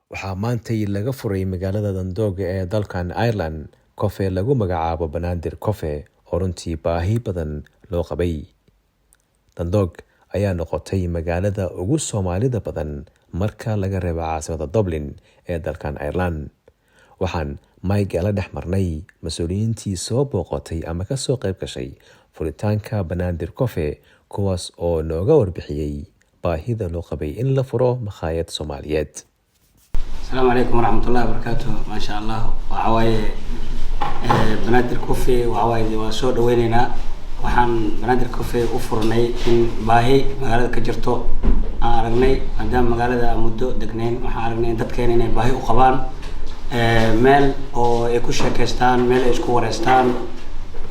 Waxaa maantay laga furay magaalada Dundalk ee dalkan Ireland coffee lagu magacaabo Banaadir Coffee oo runtii baahi badan loo qabay. Dundalk ayaa noqotay magaalada ugu Soomaalida badan marka laga reebo caasimada Dublin ee dalkan Ireland. Waxaan mayga la dhex marnay mas-uuliyiintii soo booqatay ama ka soo qayb gashay furitaanka Banaadir Coffee, kuwaas oo nooga warbixiyey baahida loo qabay in la furo makhaayad Soomaaliyeed. Asalaamu calaykum waraxmatullahi wabarakaatu. Maasha Allah, waxa waaye Banaadir Coffee waxa waaye waa soo dhaweyneynaa. Waxaan Banaadir Coffee u furnay in baahi magaalada ka jirto aan aragnay, maadaama magaalada aan muddo degnayn. Waxaan aragnay in dadkeena inay baahi u qabaan meel oo ay ku sheekeystaan, meel ay isku wareystaan.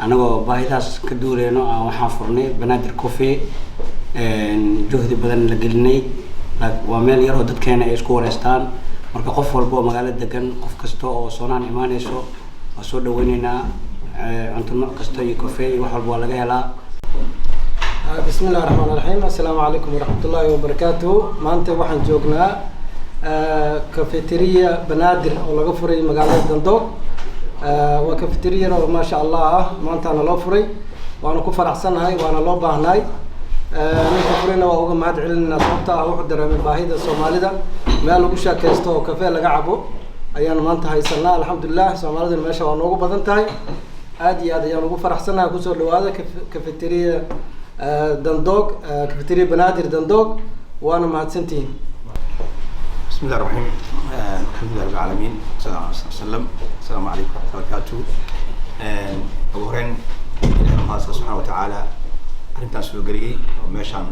Anagoo baahidaas ka duuleyno aan waxaan furnay Banaadir Coffee, juhdi badan la gelinay. Waa meel yaroo dadkeena ay isku wareystaan. Marka qof walba oo magaalada degan, qof kasta oo soonahan imaaneyso, waa soo dhaweyneynaa. Cunto nooc kasta iyo coffee iyo wax walba waa laga helaa. Bismi illahi raxmaan raxiim. Assalaamu calaykum waraxmatullaahi wabarakaatuhu. Maanta waxaan joognaa cafeteria Banaadir oo laga furay magaalada Dundalk. Waa cafeteria oo maasha Allah ah. Maantaana loo furay, waana ku faraxsannahay, waana loo baahnaay. Ninka furayna waa uga mahad celinayna, sababta ah wuxuu dareemay baahida Soomaalida. Meel lagu sheekaysto oo kafee laga cabo ayaan maanta haysanaa, alxamdulilah. Soomaaliduna meesha waa noogu badan tahay. Aad iyo aad ayaan ugu faraxsannahay. Kusoo dhawaada cafeteria Dundalk, cafeteria Banaadir Dundalk, waana mahadsantihiin. بسم الله الرحمن الرحيم. الحمد لله رب العالمين، صلى الله عليه وسلم. السلام عليكم ورحمة الله وبركاته. Ugu horeyn, Ilahay mahadsan subxaana watacaala arrintaan soo geliyey oo meeshaan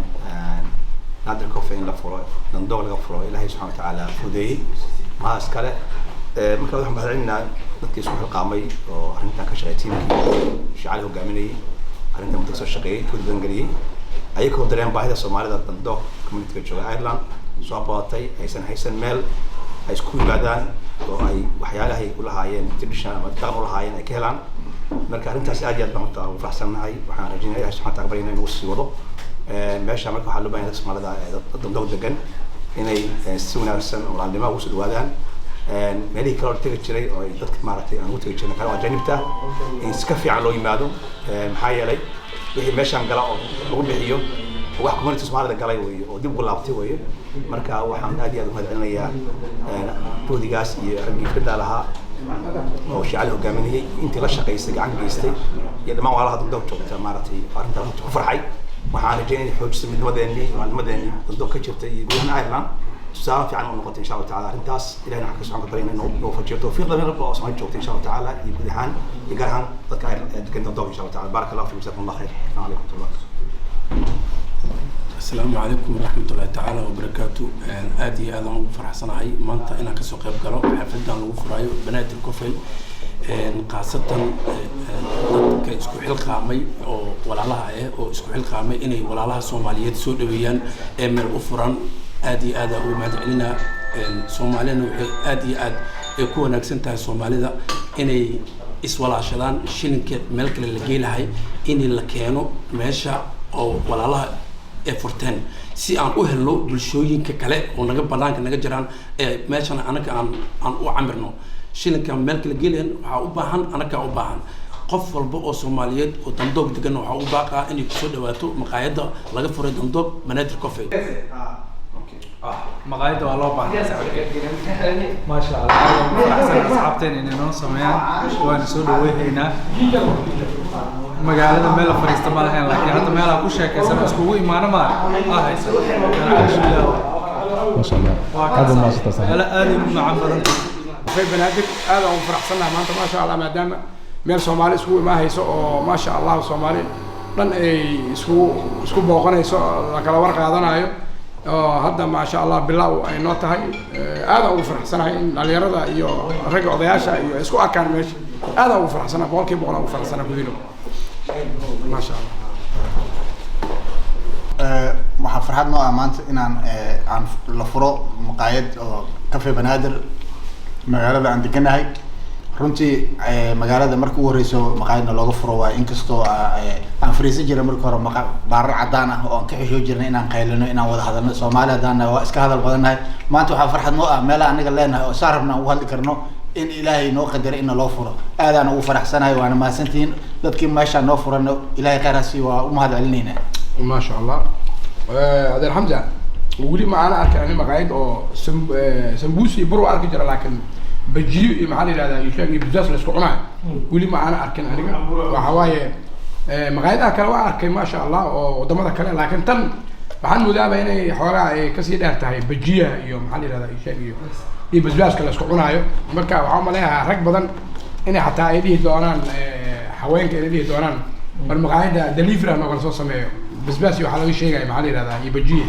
Naadir Coffee in la furo, Dundalk laga furo, Ilaahay subxana watacaala fudeeyey, mahad kale. Marka waxaan mahadcelinaa dadkii isku xilqaamay oo arrintan ka shaqeeyay, tiimkii Shacali hogaaminayay, arrintan muddo kasoo shaqeeyey, juhdi badan geliyey, ayagoo dareen baahida Soomaalida Dundalk community jooga Ireland soo badatay, aysan haysan meel ay isku yimaadaan oo ay waxyaalahay ulahaayeen traditional ama dhaqan ulahaayeen ay ka helaan. Marka arrintaas aad iyo aad baan horta ugu faraxsannahay. Waxaan rajeynaya, Ilahi subxana wataala baryana inuu sii wado meesha. Marka waxaa loo baahan yahay dadka Soomaalida ee Dundalk degan inay si wanaagsan oo walaalnimo ugu soo dhawaadaan. Meelihii kale oo la tegi jiray oo ay dadka maaragtay aan ugu tegi jirnay kale oo ajaanibta in si ka fiican loo yimaado, maxaa yeelay wixii meeshaan gala oo lagu bixiyo wax community Soomaalida galay weeye oo dib ugu laabtay weeye. Marka waxaan aad iyo aad u mahad celinayaa juhdigaas iyo raggii fikraddaa lahaa oo Shicali hogaaminayay, intii la shaqaysay, gacan ka geystay, iyo dhammaan walaalaha Dundalk joogta. Maaragtay arrintaa runtii ku farxay. Waxaan rajeynaya inay xoojiso midnimadeennii, walaalnimadeenii Dundalk ka jirta iyo gudahan Ireland, tusaale fiican u noqotay insha Allahu taala arrintaas. Ilahina waxaan ka socon ka baryana inuu noo fajiyo tawfiiqda meel walba oo Soomaali joogta insha Allahu tacaala, iyo guud ahaan iyo gaar ahaan dadka degan Dundalk insha Allahu taala. Baaraka Allahu fiikum, jazakum Allah khayr. Asalaamu calaykum warahmatullah. Asalaamu calaykum waraxmatullahi tacaala wabarakaatu. Aad iyo aad aan ugu faraxsanahay maanta inaan kasoo qayb galo xafladan lagu furaayo Banaadir Coffee, khaasatan dadka isku xilqaamay oo walaalaha ah oo isku xilqaamay inay walaalaha Soomaaliyeed soo dhaweeyaan ee meel u furan. Aad iyo aad aan ugu mahad celinaa. Soomaalina waxay aad iyo aad ay ku wanaagsan tahay Soomaalida inay iswalaashadaan. Shilinka meel kale la geelahay in la keeno meesha oo walaalaha ay furteen, si aan u helno bulshooyinka kale oo naga banaanka naga jiraan ee meeshana anaga aan u camirno. Shilinka meel kale geelayan waxaa u baahan, anagaa u baahan. Qof walba oo Soomaaliyeed oo Dundalk degan waxaa u baaqaa inay kusoo dhawaato maqaayadda laga furay Dundalk, Banaadir Coffee. Maqaayadda waa loo baahnaa, maasha Allah. Aad baan ku faraxsan asxaabteen inay noo sameeyaan, waana soo dhaweynaynaa. Magaalada meel la fariista ma lahayn, laakiin hadda meelaa ku sheekaysan iskugu imaano ma ah haysan, alxamdulilah. Masha Allah. Waa aad baa mahadsantahay. Meelo aad ay u macaan badan tahay. Kafee Banaadir aad aan ugu faraxsannahay maanta, maasha Allah, maadaama meel Soomaali iskugu imaahayso oo maasha Allah Soomaali dhan ay isku booqanayso oo la kala war qaadanayo, oo hadda maasha Allah bilow ay noo tahay. Aad aan ugu faraxsanahay in dhalinyarada iyo ragga odayaasha iyo ay isku arkaan meesha. Aad aan ugu faraxsanahay, 100% aan ugu faraxsanahay kudilo, maasha Allah. Waxaa farxad noo ah maanta inaan aan la furo maqaayad oo Cafe Banaadir magaalada aan deganahay. Runtii magaalada marka ugu horeyso maqaayadna looga furo waayo, inkastoo aan fariisan jiray marka hore baarar cadaan ah oo aan ka xishoo jirnay inaan qaylino, inaan wada hadalno. Soomaali haddaan nahay waa iska hadal badannahay. Maanta waxaa farxad noo ah meelaha anaga leenahay oo saa rabna aan ugu hadli karno in Ilaahay noo qadaray in naloo furo. Aadaan ugu faraxsanahay, waana mahadsantihiin dadkii meeshaan noo furano. Ilaahay khayr ha siiyo, waa u mahad celinaynaa. Maasha Allah. Adeer Xamza, weli ma aana arkin ani maqaayad oo sambuus iyo bur waa arki jira, laakiin bajiyo iyo maxaa la yihahdaa iyo sheeg iyo basbaas la isku cunaayo weli ma aana arkin aniga. Waxa waaye maqaayadaha kale waa arkay, maasha Allah, oo wadamada kale, laakiin tan waxaan moodaaba inay xoogaa ay kasii dheer tahay bajiyaha iyo maxaa la yihahdaa iyo sheeg iyo basbaaska la isku cunaayo. Marka waxaa umaleeyahaa rag badan inay xataa ay dhihi doonaan, haweenka inay dhihi doonaan, "War maqaayadda delivery ha noogala soo sameeyo, basbaas iyo waxaa laga sheegaya maxaa la yihahdaa iyo bajiye."